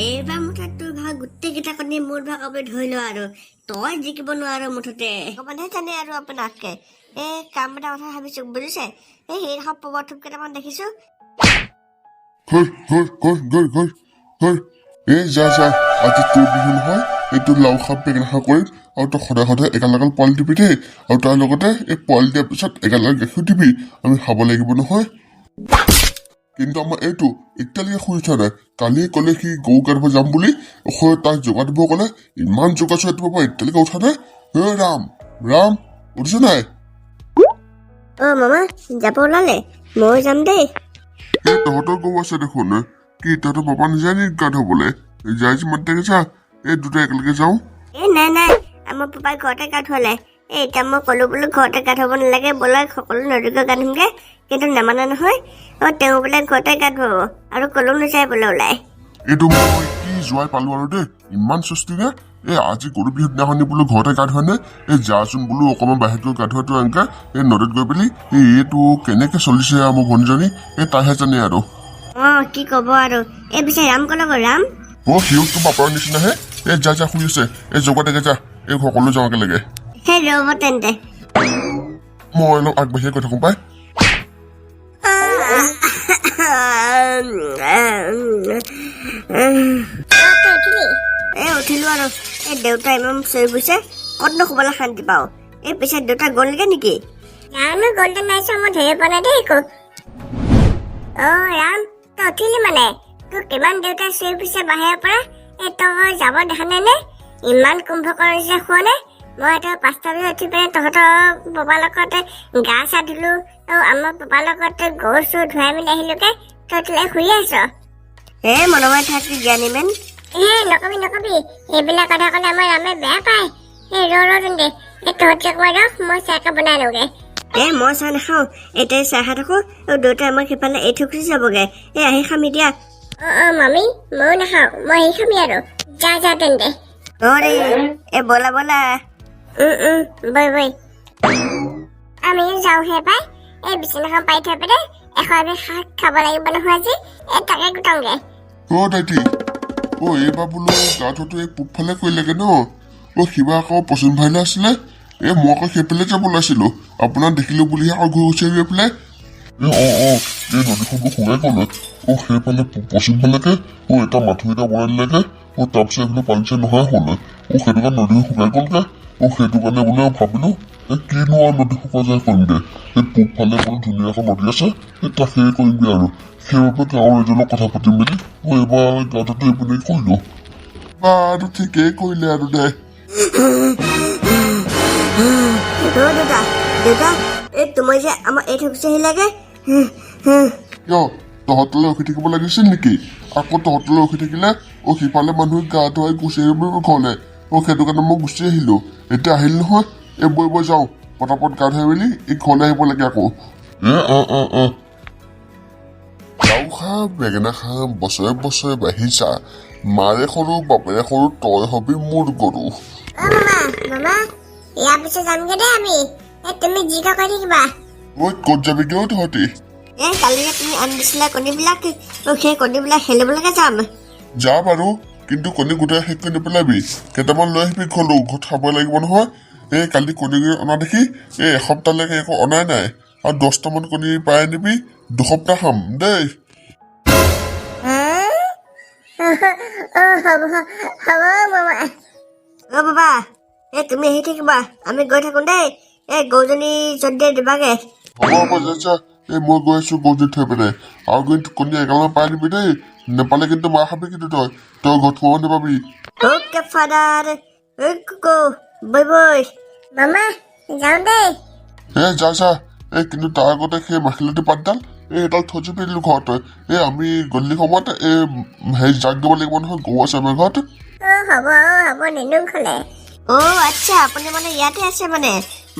এইবাৰ মুঠতে তোৰ ভাগ গোটেইকেইটা কণী মোৰ ভাগৰ বুলি ধৰি ল আৰু তই জিকিব নোৱাৰ মুঠতে। ভগৱানহে জানে আৰু আপোনাতকে। এই কাম এটা কথা ভাবিছো, বুজিছে? এই সেইডোখৰ পবৰ থোপ কেইটামান দেখিছো। ঘৰ ঘৰ ঘৰ ঘৰ ঘৰ ঘৰ। এই যা যা, আজি তোৰ বিহু নহয়। এইটো লাও খা বেঙেনা খা কৰিম আৰু তই সদায় সদায় এগাল এগাল পোৱালি দিবি দেই। আৰু তাৰ লগতে এই পোৱালি দিয়াৰ পিছত এগাল এগাল গাখীৰ দিবি, আমি খাব লাগিব নহয়। কিন্তু আমাৰ এইটো এতিয়ালৈকে শুই উঠা নাই। কালি ক'লে সি গৰু গা ধুব যাম বুলি, তাক জোগাৰ দিব ক'লে, ইমান জোগাইছো ৰাতিপুৱাৰ পৰা, এতিয়ালৈকে উঠা নাই। হে ৰাম ৰাম, উঠিছ নাই? অ মামা, যাব ওলালে? ময়ো যাম দেই। এই তহঁতৰ গৰু আছে দেখোন, কি তহঁতৰ পাপা নাযায় নেকি গা ধুবলৈ? যাই যে মাতে যা, এই দুটা একেলগে যাওঁ। এই নাই নাই, আমাৰ পাপাই ঘৰতে গা ধুৱালে। এই এতিয়া মই ক'লো বোলো ঘৰতে গা ধুব নালাগে, বোলে সকলো নদীত গৈ গা ধুমগে, কিন্তু নামানে নহয়। অ তেওঁ বোলে ঘৰতে গা ধুৱাব আৰু ক'লেও নাযায় বোলে ওলাই। এইটো মই কি জোৱাই পালো আৰু দেই, ইমান চুস্তি নে। এই আজি গৰু বিহুৰ দিনাখনি বোলো ঘৰতে গা ধোৱা নে? এই যাচোন বোলো অকণমান বাহিৰত গৈ গা ধোৱাটো এনেকে এই নদীত গৈ পেলি। এই এইটো কেনেকে চলিছে আৰু মোৰ ভনীজনী, এই তাইহে জানে আৰু। অ কি ক'ব আৰু। এই পিছে ৰাম ক'লৈ গ'ল ৰাম? অ সিও তোৰ বাপৰ নিচিনাহে। এই যা যা, শুই আছে। এই জগতকে যা, এই সকলো যাওঁ একেলগে। সেই ৰ'ব তেন্তে। মই অলপ আগবাঢ়িয়ে গৈ থাকোঁ পাই। এই উঠিলো আৰু। এই দেউতা ইমান চিঞৰি ফুৰিছে, ক'তনো শুবলৈ শান্তি পাওঁ। এই পিছে দেউতা গ'লগে নেকি? জানো গ'লতে নাই চোৱা, মই ধৰিব পৰা নাই দেই একো। অ ৰাম, তই উঠিলি মানে? তোক কিমান দেউতাই চিঞৰি ফুৰিছে বাহিৰৰ পৰা, এই তই যাব দেখা নাই নে? ইমান কুম্ভকৰ্ণ যে শুৱ নে? মই তই 5টা বজাত উঠি পিনে তহঁতৰ পাপাৰ লগতে গা চা ধুলো, আৰু আমাৰ পাপাৰ লগতে গৰু চৰু ধুৱাই মেলি আহিলোগে, তই তোলে শুই আছ। এ মনে মনে থাক জ্ঞানীমেন। এ নকবি নকবি, এইবিলাক কথা ক'লে আমাৰ ৰামে বেয়া পায়। এই ৰ ৰ তেন্তে, এই তহঁতি অকণমান ৰখ, মই চাহ একাপ বনাই লওঁগে। এ মই চাহ নাখাওঁ, এতিয়া চাহ খাই থাকো, দেউতাই আমাক সিফালে এৰি থৈ গুচি যাবগে। এই আহি খামি দিয়া। অ অ মামী, ময়ো নাখাওঁ, মই আহি খামি আৰু। যা যা তেন্তে। অ ৰে, এই ব'লা ব'লা। বৈ বৈ, আমিও যাওঁহে পাই। এই বিচনাখন পাৰি থৈ পেলাই এশ এবিধ শাক খাব লাগিব নহয় আজি, এই তাকে গোটাওঁগে। অ দাইটি, অ এইবাৰ বোলো গা ধোৱাটো এই পূবফালে কৰিলেগে ন? অ কিবা আকৌ পশ্চিম ফালে আছিলে। এই মই আকৌ সেইফালে যাব ওলাইছিলো, আপোনাক দেখিলো বুলিহে আকৌ ঘূৰি গুচি আহি পেলাই। এই অ অ এই নদীখনবোৰ শুকাই গ'লে। অ সেইফালে পশ্চিম ফালেকে অ এটা মাথুৰি এটা বনাই দিলেগে। অ তাৰপিছত এইফালে পানী চানী নোহোৱাই হ'লে। অ সেইটো কাৰণে নদীখন শুকাই গ'লগে। অ সেইটো কাৰণে বোলে ভাবিলো এই কিনো আৰু নদী শুকাই যায় কৰিমগে, এই পূবফালে বোলে ধুনীয়া এখন নদী আছে, এই তাকে কৰিমগে আৰু। সেইবাবে গাঁৱৰ এজনক কথা পাতিম বুলি মই এইবাৰ গা ধোৱাটো এইপিনে কৰিলো। বাৰু ঠিকেই কৰিলে আৰু দে। অ দেউতা দেউতা, এই তুমি যে আমাক এৰি থৈ গুচি আহিলাগে। কিয় তহঁতলৈ ৰখি থাকিব লাগিছিল নেকি? আকৌ তহঁতলৈ ৰখি থাকিলে অ সিফালে মানুহে গা ধুৱাই গুচি আহিব ঘৰলে। অ সেইটো কাৰণে মই গুচি আহিলো। এতিয়া আহিল নহয়, এই বৈ বৈ যাওঁ, পটাপট গা ধুৱাই মেলি এই ঘৰলৈ আহিব লাগে আকৌ। এ অ অ অ লাও খা বেঙেনা খা বছৰে বছৰে বাঢ়ি যা, মাৰে সৰু বাপেৰে সৰু তই হবি মোৰ গৰু। অ মামা মামা, ইয়াৰ পিছত যামগে দেই আমি। এই তুমি যি কৈ থাকিবা। ঐ ক'ত যাবিগে ঐ তহঁতি? এই কালি যে তুমি আনি দিছিলা কণীবিলাক, সেই কণীবিলাক খেলিবলৈকে যাম। যা বাৰু, কিন্তু কণী গোটাই শেষ কৰি নেপেলাবি, কেইটামান লৈ আহিবি ঘৰলৈ, ঘৰত খাব লাগিব নহয়। এই কালি কণী অনা দেখি এই এসপ্তাহলৈকে একো অনাই নাই, আৰু 10টামান কণী পাই আনিবি, 2 সপ্তাহ খাম দেই। অ হ'ব হ'ব মামা। অ বাবা, এই তুমি আহি থাকিবা, আমি গৈ থাকো দেই। এই গৰুজনী য'ত দিয়ে দিবাগে। হ'ব হ'ব, যা যা, এই মই গৈ আছো গৰুজনী থৈ পেলাই। আৰু কিন্তু কণী এগালমান পাই আনিবি দেই, নেপালে কিন্তু মাৰ খাবি কিন্তু, তই তই ঘৰত সোমাব নাপাবি। অ'কে ফাদাৰ, কুকু বৈ বৈ। মামা যাওঁ দেই। এ যা যা, এই কিন্তু তাৰ আগতে সেই মাখিলতী পাতডাল এই এডাল থৈ যাবি ঘৰত তই। এই আমি গধূলি সময়ত এই হেৰি জাক দিব লাগিব নহয়, গৰু আছে আমাৰ ঘৰত। অ হ'ব হ'ব, নিনো খলে। অ আচ্ছা, আপুনি মানে ইয়াতে আছে মানে?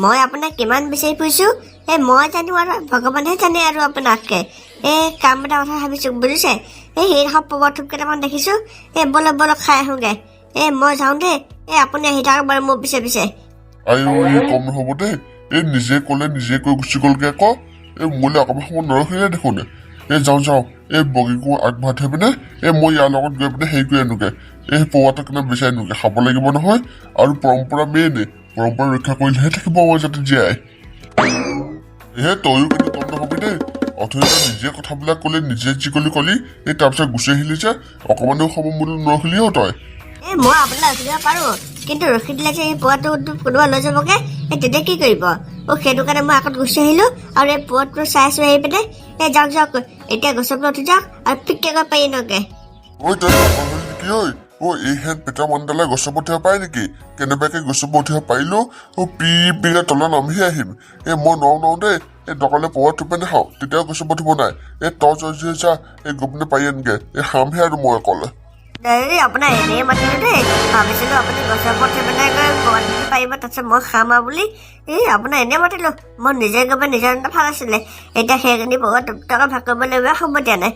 মই আপোনাক কিমান বিচাৰি ফুৰিছো। এই মই জানো আৰু ভগৱানহে জানে আৰু আপোনাতকে। এই কাম এটা কথা ভাবিছো, বুজিছে? এই সেইডোখৰ পবৰ থোপ কেইটামান দেখিছো, এই ব'লক ব'লক খাই আহোঁগে। এই মই যাওঁ দেই, এই আপুনি আহি থাকক বাৰু মোৰ পিছে পিছে। আইঅ এই কম নহ'ব দেই, এই নিজে ক'লে নিজে কৈ গুচি গ'লগে আকৌ। এই মোলৈ অকণমান সময় নৰখিলে দেখোন। এই যাওঁ যাওঁ, এই বগীকো আগবঢ়াই থৈ পিনে এই মই ইয়াৰ লগত গৈ পিনে হেৰি কৰি আনোগে, এই পৰুৱাটো কেনে বিচাৰি আনোগে, খাব লাগিব নহয়। আৰু পৰম্পৰা মেইন, পৰম্পৰা ৰক্ষা কৰিলেহে থাকিব আমাৰ যাতে জীয়াই। হে তয়ো কিন্তু কম নহবি দেই। অথনি তই নিজে কথাবিলাক ক'লি, নিজে যি ক'লি ক'লি, এই তাৰপিছত গুচি আহিলি যে, অকণমানো সময় মূল্য নৰখিলি অ তই। এই মই আপোনাক ৰখি দিব পাৰোঁ, কিন্তু ৰখি দিলে যে এই পোৱাটো কোনোবা লৈ যাবগে, এই তেতিয়া কি কৰিব? অ' সেইটো কাৰণে মই আগত গুচি আহিলোঁ আৰু এই পোৱাটো চাই আছোঁ আহি পিনে। এই যাওক যাওক, এতিয়া গছৰ পৰা উঠি যাওক আৰু পিককৈ গৈ পাৰি আনকগে। ঐ তই পাগল হলি নেকি ঐ? অ এইহেন পেটৰ মানুহডালে গছৰ ওপৰত উঠিব পাৰে নেকি? কেনেবাকে গছৰ ওপৰত উঠিব পাৰিলেও অ পি পিকে তলত নামিহে আহিম। এই মই নোৱাৰো নোৱাৰো দেই। এই দৰকাৰ পৰুৱা টোপে নাখাওঁ, তেতিয়াও গছৰ ওপৰত উঠিব নাই। এই তই যা যা, এই গৈ পিনে পাৰি আনগে, এই খামহে আৰু মই অকলে। এই আপোনাৰ এনেই মাতিলোঁ দেই, ভাবিছিলোঁ আপুনি গছৰ ওপৰত উঠি পিনে গৈ পোৱাটো পাৰিব, তাৰপিছত মই খাম আৰু বুলি। এই আপোনাৰ এনেই মাতিলোঁ, মই নিজে গৈ পিনে নিজৰ ভাল আছিলে। এতিয়া সেইখিনি পৰুৱা টোপটোকে ভাগ কৰিব লাগিব, হ'ব দিয়া নাই।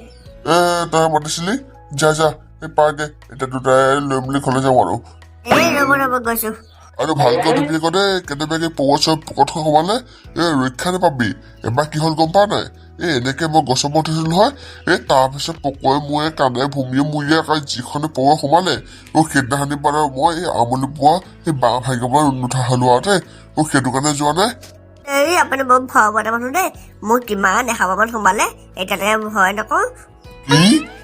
এ তই মাতিছিলি, যা যা, এই পাৰগে, এতিয়া দুটাই লৈ মেলি ঘৰলৈ যাওঁ আৰু। এই ৰ'ব ৰ'ব, গৈছোঁ। আৰু ভালকৈ উঠিবি আকৌ দেই, কেনেবাকে পৰুৱা চৰুৱা পকত সোমালে এই ৰক্ষা নাপাবি। এবাৰ কি হ'ল গম পাৱ নাই? এই এনেকে মই গছৰ ওপৰত উঠিছিলো নহয়, এই তাৰপিছত পকৰে মোৰে কাণে ভূমিয়ে মূৰিয়ে আকৌ যিখনে পৰুৱা সোমালে, অ সেইদিনাখনিৰ পৰা মই এই আমলি পোৱা এই বাঁহ ভাগিব পৰা নুঠা হ'লো আৰু দেই। অ সেইটো কাৰণে যোৱা নাই। এই আপুনি বহুত ভয় কৰা মানুহ দেই, মোৰ কিমান 100 মান সোমালে, এতিয়ালৈকে ভয় নকৰোঁ। কি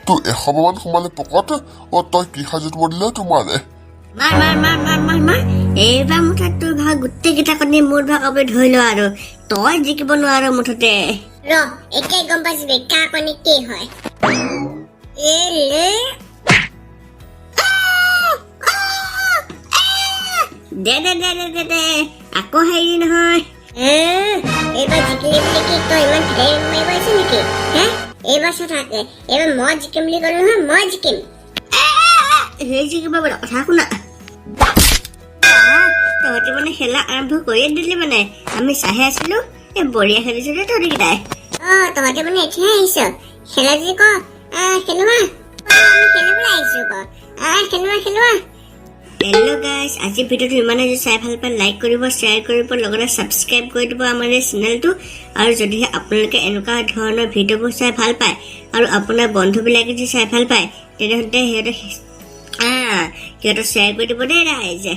তোৰ 100 মান সোমালে পকত? অ তই কি সাজুত মৰিলে তোমাৰে? মাৰ মাৰ মাৰ মাৰ মাৰ মাৰ, এইবাৰ মুঠতে তোৰ ভাগ গোটেইকেইটা কণী মোৰ ভাগ আপুনি ধৰি ল, আৰু তই জিকিব নোৱাৰ মুঠতে। ৰ, এতিয়াই গম পাইছিবি কাৰ কণী কি হয়। এ লে। দে দে দে দে দে দে, আকৌ হেৰি নহয়। এইবাৰ জিকিলি বুলি কি তই ইমান ফিটাহি মাৰিব আহিছ নেকি হে? এইবাৰ চাই থাকে, এইবাৰ মই জিকিম বুলি ক'লো নহয়, মই জিকিম। সেই জিকিব বোলে, কথা শুনা, তহঁতি মানে খেলা আৰম্ভ কৰিয়ে দিলি মানে, আমি চাহে আছিলো। এই বঢ়িয়া খেলিছো দেই তহঁতিকেইটাই। অ তহঁতে মানে এতিয়াহে আহিছ খেলা যদি ক, খেলোৱা, আমি খেলিবলৈ আহিছো ক, খেলোৱা খেলোৱা। হেল্ল' গাইজ, আজিৰ ভিডিঅ'টো ইমানে। যদি চাই ভাল পায় লাইক কৰিব, শ্বেয়াৰ কৰিব, লগতে ছাবস্ক্ৰাইব কৰি দিব আমাৰ এই চেনেলটো। আৰু যদিহে আপোনালোকে এনেকুৱা ধৰণৰ ভিডিঅ'বোৰ চাই ভাল পায় আৰু আপোনাৰ বন্ধুবিলাকে যদি চাই ভাল পায়, তেনেহ'লে সিহঁতে শ্বেয়াৰ কৰি দিব দেই ৰাইজে।